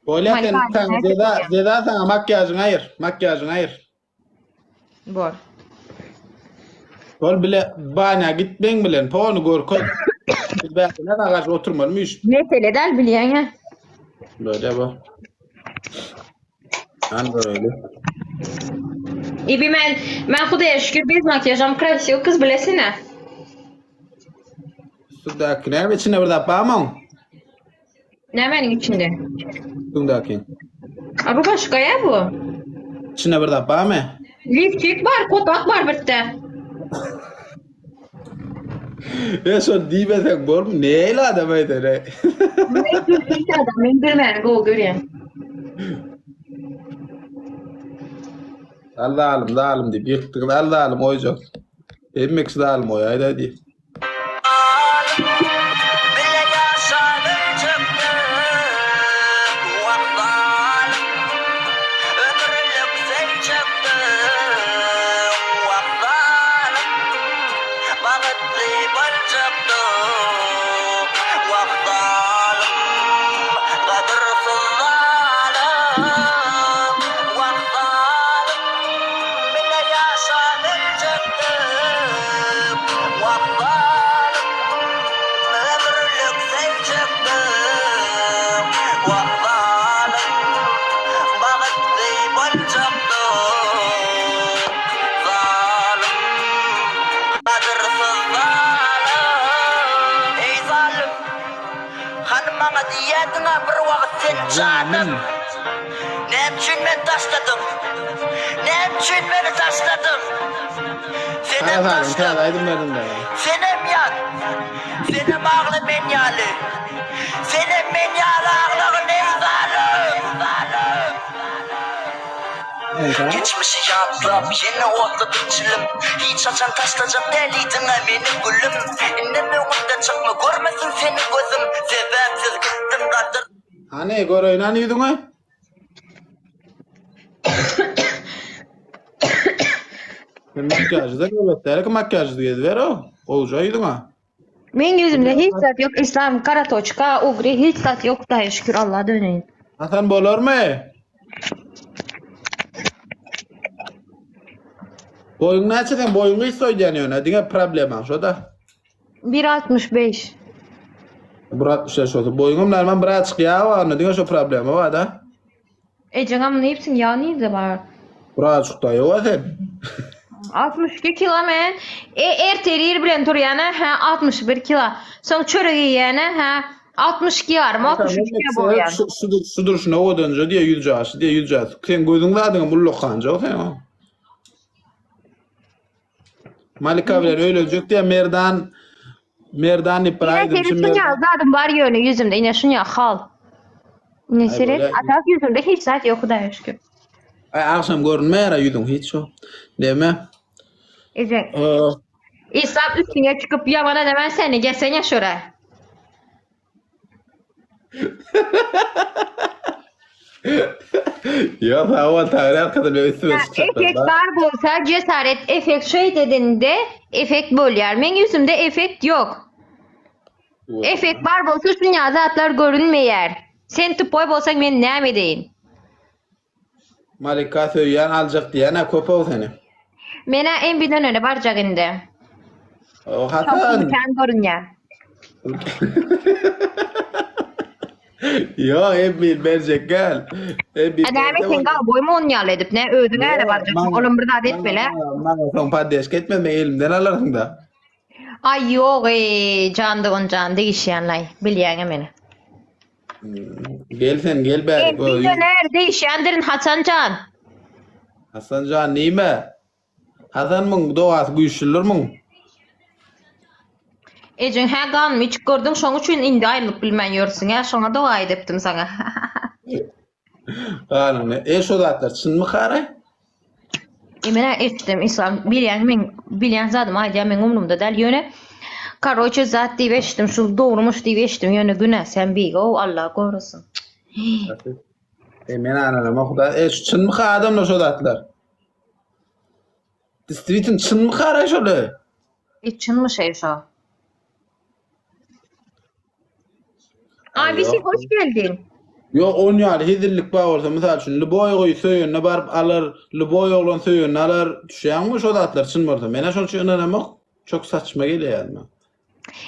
Bolýa sen Malika, saňa näçe jeza bolýa? jeza saňa makýažyňy aýyr. Makýažyňy aýyr. Bor. Bol bile banýa git meň bilen pony görkez. Biz bärde näme garşy oturmalymy üýşüp. Mesele däl bilýäň-ä. Bolýa bol. Hany göreli. Ibi men men Hudaýa şükür bez makiýažam krasiw kyz bilesiň-ä. Üstündäki näme içinde bir zat barmy oň? Nämäniň içinde? Üstündäki. A bu başga ýa bu? İçinde bir zat barmy? Lifçik bar, kotak bar birde. E şol diýmeseň bormy? Nähili adam aýdar-e? Men gülkünç adam, men gülmäni gowy görýän. Al zalym, zalym diýip ýykdyňyz, al zalym oýjak. Hemme kişi zalym oýaýda diýip. Gara salyň täze aýdym berdiňdä. Senem ýat, senem agla men ýaly, Senem men ýaly aglagyn eý zalym! Geçmişi ýatlap, ýene otladym çilim, Hiç haçan taşlajak däl idiň-ä meni gülüm, Indem öňümden çykma, görmesin seni gözüm, Sebäpsiz gitdiň gadyr. Hany göreýin hany ýüzüňi. Sen makiýajda erbet däl ki makiýajsyz geziber-ow. Gowja ýüzüňe. Meň ýüzümde hiç zat ýok Islam gara toçka ugri hiç zat ýok Hudaýa şükür Alla döneýin. Hasan bolarmy? Boýuň näçe sen boýuň gysga öýdýän ýöne diňe problemaň şo-da. Bir 65. Bir 65 bolsa boýuňam normal bir açyk ýag bar onda diňe şo problema bar-da. Ejeň amyny iýipsiň ýag nirde bar? Bir açykda ýok sen. 62 kilo men. E ertir ir bilen turýana hä 61 kilo. Soň çörek iýýäne hä 62 ýarym 63 kilo bolýan. Şu şu şu durşuna owadanja diýe ýüz ýaşy diýe ýüz ýaşy. Sen gözüň zadyňam ullakanjak sen. Malika bilen öýlenjek diýe Merdan Merdan diýip bir Ine aýdymçy seret şuny Merdan. zadym bar ýöne ýüzümde ine şuny hal. Ine Aý seret bolýa. a tak ýüzümde hiç zat ýok Hudaýa şükür. Aý agşam görünmeýär ýüzüň hiç şo. Neme? Ejeň. Ee, İslam üstüňe çykyp ýaman edemen seni gelsene şöre. Ýok, sag bol, Taňry ýalkasyn, men üstüme çykjaklar. Efekt bar bolsa cesaret efekt şeýt edende efekt bolýar. Meň ýüzümde efekt ýok. Efekt bar bolsa şunýa zatlar görünmeýär. Sen tupoý bolsaň men näme edeýin? Malika söýýän aljak diýýän-ä köp-ow seni. Men-ä MB-den öne barjak indi. O Hasan. Kän görünýär. Ýok, MB berjek gel. MB. A näme sen gowboýmy onun ýaly edip, ne özüň äre barjaksyň, olam bir zat etmeli. Maňa soň poddeşka etmez, men elimden alarsyň da. Aý ýok eý, jan dogan jan degişýänlaý, bilýäňä meni. Gel sen gel bäri. Men milyoner degişýändirin Hasan jan. Hasan jan nime? Hasan muň dogasy güýçlüdir muň. Ejeň hä ganymy içip gördüň şoň üçin indi aýrylyp bilmän ýörsüň ä şoňa doga edipdim saňa. Ganyny. E şo zatlar çynmy hara? E menä eşitdim Islam bilýän men bilýän zadymy aýdýan meň umrumda däl ýöne karoçe zat diýip eşitdim şu dogrumyş diýip eşitdim ýöne günä sen bigow Allah gorasyn. E men ananama huda e şu çynmy adamlar şo zatlar? Distviten çynmy hara şoly? E çynmyş eý şo. Abisi hoş geldin. Ýok, on ýaly hezillik bar bolsa, mysal üçin, lýuboý gyz söýenine baryp alar, lýuboý oglan söýenini alar, düşýäňmi şo zatlar çyn bolsa. Menä şoň üçin ynanamok, çok saçma gelýär maňa.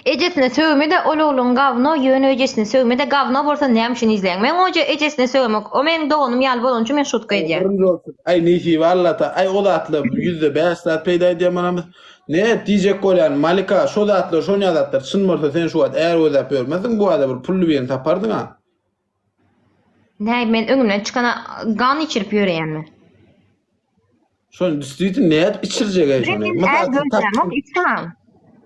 Ejesine sögmede ol oglan gawno ýöne ejesine sögmede gawno bolsa näme üçin izleýäň men oja ejesine sögemok o meň doganym ýaly bolany üçin men şutka edýän. Birinji bolsun. Aý nesibe Allata aý o zatlar 5% zat peýda edýär mana. Ne diýjek bolýan Malika şo zatlar şonýa zatlar çyn bolsa sen şu wagt är gözläp ýörmezdiň bu wada bir pully birini tapardyň a. Näý men öňümden çykana gan içirip ýöreýänmi. Şony düsdüýtin nädip içirjek eý şony? Mysal üçin tapdyň.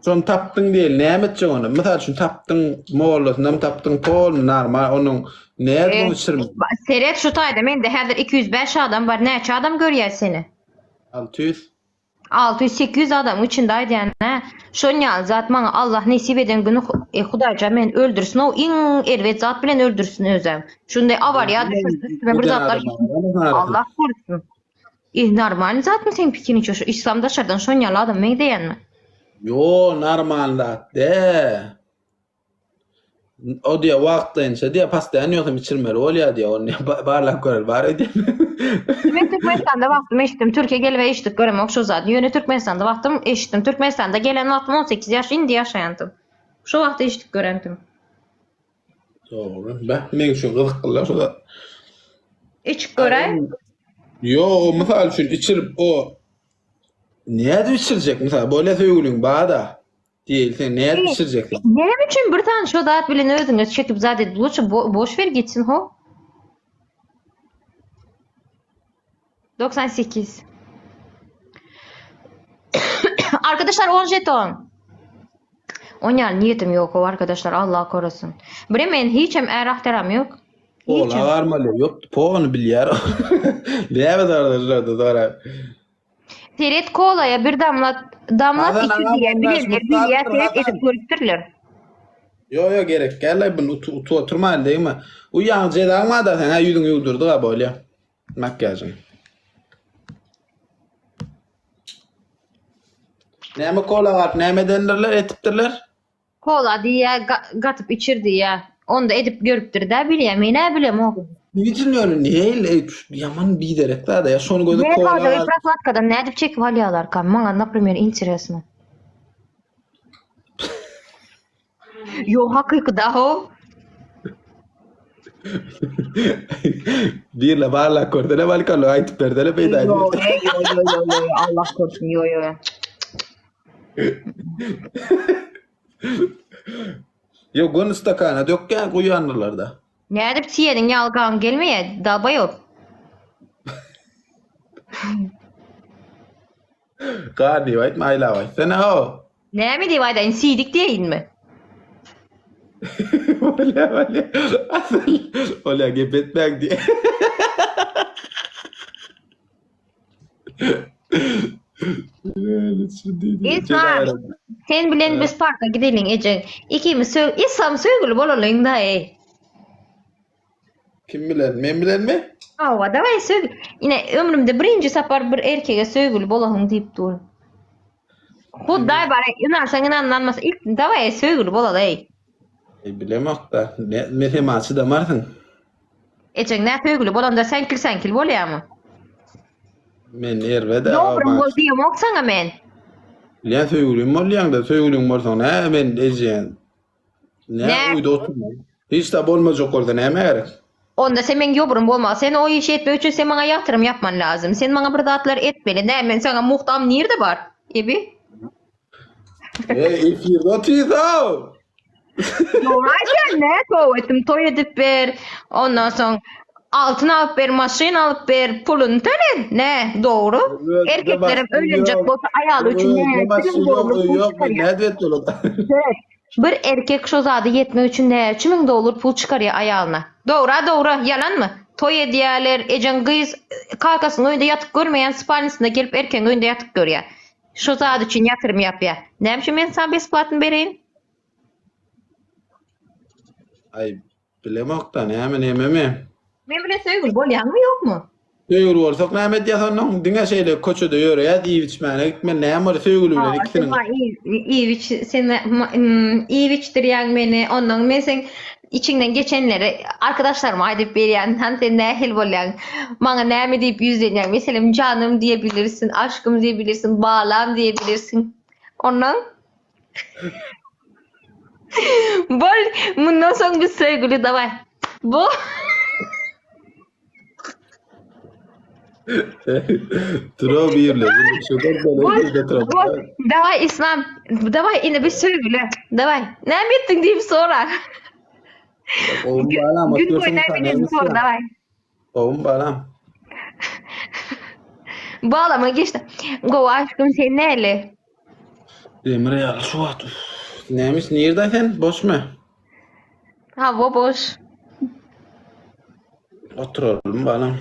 Şony tapdyň diýeli näme etjek ony? Mysal üçin tapdyň mollasynam tapdyň pol normal onuň nädip ony içirmek? Seret şu taýda mende häzir 205 adam bar näçe adam görýär seni? 600. 600-800 adamyň içinde aýdýan hä. Şon ýaly zat maňa Allah nesip eden güni e, Hudaýjan meni öldürsin o iň erbet zat bilen öldürsin özem. Şunday awariýa düşürsin üstüme bir zatlar Allah korusun. E, normal zatmy seň pikiriňçe şu İslam daşardan şon ýaly adam meňzeýänmi? Ýo, normal zat dä. O diýýär wagtlaýynça diýýär postoýan ýogsam içirmeli bolýar diýýär. Ony diýýär barlap göreli bar öýdýän. Men Türkmenistanda wagtym eşitdim. Türkiýe gelip eşitdik göremok şu zady. Ýöne Türkmenistanda wagtym eşitdim. Türkmenistanda gelen wagtym 18 ýaş indi ýaşaýandym. Şo wagt eşitdik görendim. Dogry. Beh, meň üçin gyzyklylar şu zat. Içip göräý. Ýo, o mysal üçin içirip o nädip içirjek mysal bolýa söýgüliň bada. Diýeli sen nädip içirjeksin? Näme üçin bir sany şo zat bilen özüňe çekip zat edip lutşy boş ver gitsin ho. 98. Arkadaşlar 10 jeton. On ýaly niýetim ýok o arkadaşlar Allah korusun. Bre men hiç hem är ahtaram ýok. Ola garmaly ýok pony bilýär. Näme zarda zara. Seret kolaya bir damlat damlat Hasan içir agam diýýär bilenler bilýär seret edip görüpdirler. Ýo ýo gerek däl bunu utu utu oturmaýyn degme. U ýaňy jezaň barda sen ha ýüzüňi ýuwdurdyk ha bolýa. Makiýažyň. Näme kola garyp näme edendirler etipdirler? Kola diýýär gatyp içir diýýär. Onda edip görüpdir-dä bilýär. Men-ä bilemok. Niçin ýöne nähili ýaman biderek zada ýa şony gözi Ne kola gadyry prokladkadan nädip çekip alýalarka? Maňa naprimer interesno. Ýok hakyky-da how. Birle barlap gördüle balki olar aýtyp berdele peýda Ýok, ýok, ýok, ýok, ýok, Allah korusun, ýok, ýok. Ýok, göni stakana dökýän guýandylar-da. Nädip siýeniň ýaly gan gelmeýär, dalbaýop. Gan diýip aýtma, aýlap aýtsana ho. Näme diýip aýdaýyn, siýdik diýeýinmi? Bolýa, bolýa. Asyl, bolýa gep etmäň diýe. Islam, sen bilen biz parka gideliň ejeň. Ikimiz sög Islam söýgüli bolalyň da ey. Kim bilen? Men bilenmi? Hawa, daway sög. Ine ömrümde birinji sapar bir erkege söýgüli bolalyň diýip dur. Hudaý bar, ynansaň ynan, ynanmasaň ilk daway söýgüli bolaly ey. Ey bilemok-da. Ne, men sen çydamarsyň. Ejeň nä söýgüli bolanda sänkil sänkil bolýamy? Men erbet-ä. Dogry bol diýemok saňa men. Bilýän söýgülim bolýaňda, söýgüliň bolsa nä men ejeň. Nä öýde oturma. Hiç zat bolmajak bolsa näme gerek? Onda sen meň ýobrym bolma. Sen o işi etmek üçin sen maňa ýatyrym ýapman lazym. Sen maňa bir zatlar etmeli. Nä men saňa muhtam nirde bar? Ebi. Ey efirde otyrsaň. Dogry aýdýan, nä toý etdim, toý edip ber. Ondan soň altyn alyp ber, maşyn alyp ber, puluny töle. Nä, dogry. Erkeklerem öýlenjek bolsa aýaly üçin näçe müň dollar pul çykarýar. Bir erkek şo zada ýetmek üçin näçe müň dollar pul çykarýar aýalyna. Dogry-a dogry, ýalanmy? Toý edýärler, ejeň gyz kakasynyň öýünde ýatyp görmeýän spalnisynda gelip erkegiň öýünde ýatyp görýär. Şo zat üçin ýatyrym ýapýa. Näme üçin men saňa besplatny bereýin? Aý, bilemok-da, näme nememi. Men bilen söýgüli bolýaňmy ýokmy? Söýgüli bolsak näme edýäs onnoň? Diňe şeýle köçede ýöreýäs, iýip içmäne gitmeli. Näme bolýar söýgüli bilen ikisiniň? Iýip iç, sen iýip içdirýäň meni, onnoň men seň. Içiňden geçenleri arkadaşlaryma aýdyp berýän. Han sen nähili bolýaň? Maňa näme diýip ýüzlenýäň? Meselem, janym diýebilirsin, aşkym diýebilirsin, balam diýebilirsin. Ondan Bol, mundan soň biz söýgüli daway. Bu Turo birle. Bol, bol. Daway İslam. Daway indi biz söýgüli. Daway. Näme etdiň diýip sora. Oğlum balam, Gün boýy näme edeniňi sor daway. Oğlum balam. Balama geçdi. Gowy aşkym sen näli? Demir ýaly şu wagt. Nämiş nirde sen? Boşmy? Hawa boş. Oturalım balam.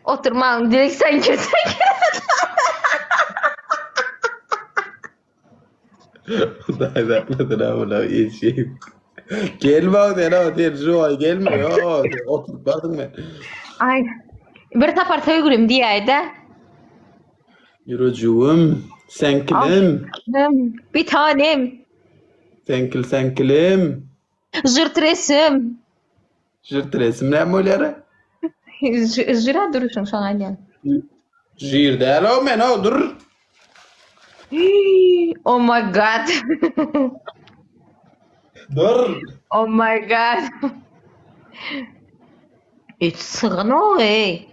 Oturmaň direkt sen girsen. Hudaý saklasyn ha bula eşeğim. Gelme o sen o sen şu ay gelme yo oturup bardyň men. Ay bir sapar söýgülim diýäýdä. Ýürejigim, seňkilim. Bir tanem. Seňkil seňkilim. Jyrt resim. Jyrt resim näme bolýar? Jyra duruşyň şoňa aýdýan. Jyr däl o men o dur. Oh my god. Dur. Oh my god. Hiç sygyn o ey.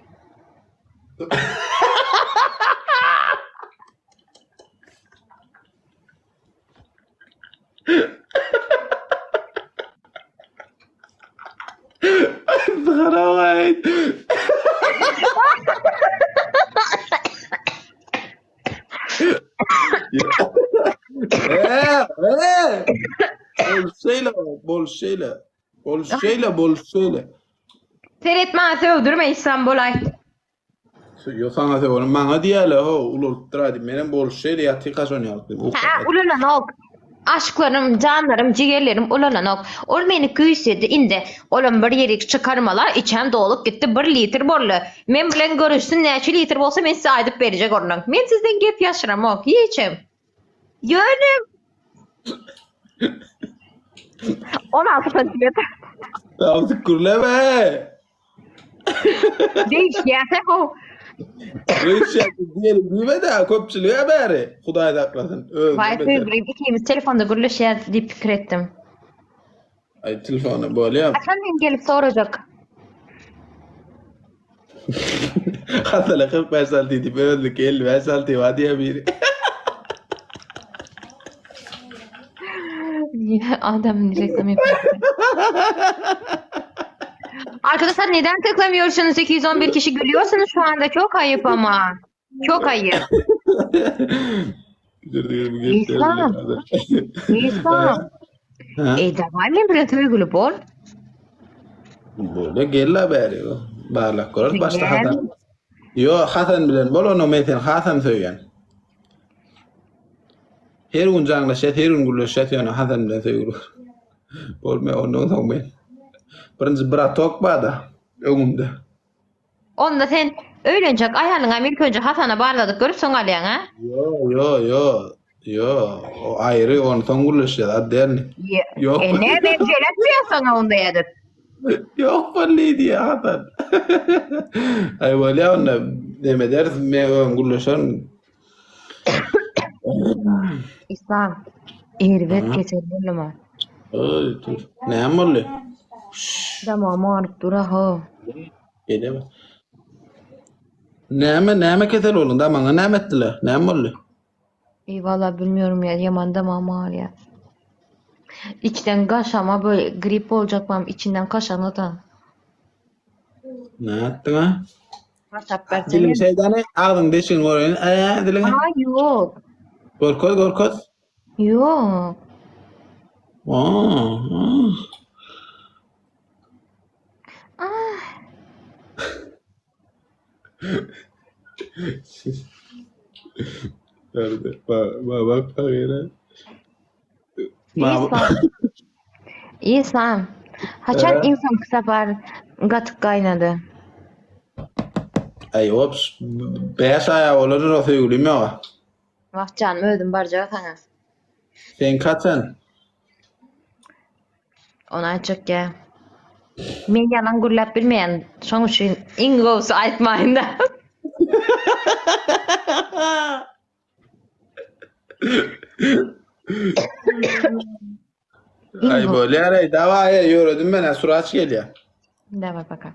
Sygynawaý. Eee, eee. Bol şeýle, bol şeýle. Bol şeýle, bol şeýle. Seret maňa sögdürme İstanbul aýt. Yo saňa sögürüm, maňa diýýärler, ho, ulalypdyr diýip. Menem boluş şeýle ýatyka şony ýaly diýip. Hä, ulalanok. Aşyklarym, janlarym, jigerlerim ulalanok. Ol meni küýsedi indi. Olam bir ýerik çykarmala, içem dolup gitdi, bir litr boldy. Men bilen görüşsin, näçe litr bolsa men size aýdyp berjek ondan. Men sizden gep ýaşyramok, hiçem. Ýöne 16 santimetr. Tamam gürleme. Değişýärse bu. Değişýär diýelim diýme de köpçülige bäri. Hudaý saklasyn. Özüne Vay beter. söýgülim ikimiz telefonda gürleşýäris diýip pikir etdim. Ay telefona bolýar. Haçan men gelip sorajak? Hasala 45 santim diýip özlük 55 santim var diýe biri. Adam reklam yapıyor. Arkadaşlar neden tıklamıyorsunuz? 211 kişi gülüyorsunuz şu anda. Çok ayıp ama. Çok ayıp. Dur dur bu İslam. İslam. Ha? E davay men bilen söýgüli bol. Böyle gel la bäri. Barlak görer başda Gel. Hasan. Yo Hasan bilen bol onu men sen Hasan söýen. Her gün jaňlaşýas, her gün gürleşýäs ýöne Hasan bilen söýgüli. Bolmaýar ondan soň men. Birinji bratok barda öňümde. Onda sen öýlenjek aýalyňam ilk önce Hasana barladyp görüp soň alýaň a? Yo yo yo yo o aýry ony soň gürleşýäs otdelny. Ýok. E näme emjeletmeýär saňa onda edip? Ýok boldy diýýär Hasan. Aý bolýa onda neme ederis men özüm gürleşerin. İslam erbet kesel boldum. Oý dur. Näme boldy? Damagym agyryp dur aho. Gelýär. Näme näme kesel bolduň? Damagyňa näme etdiler? Näme boldy? Ey valla bilmiyorum ya yaman damağım ağrıyor. İçten kaşama böyle grip olacak içinden kaşana da. Ne etdiň ha? Kaşap Diliň versene. şeýdany agzyň deşigini göreýin. Ee, diliňi. Aa yok. Görkez, görkez. Yok. Aa, aa. Ah. Nerede? Bak bak bak bak yine. Ma- İslam. İslam. Haçan Ee? insan sapar gatyk gaýnady. Ay ops. Beş aya olur o söýgülim ýok. Wah janym özüm barjak saňa. Sen kaçan? Ony aýtjak ýa. Men ýalan gürläp bilmeýän. Şoň üçin iň gowusy aýtmaýyn-da. Aý bolýar aý dawaý ýöredim men suraç gelýär. Daway paka.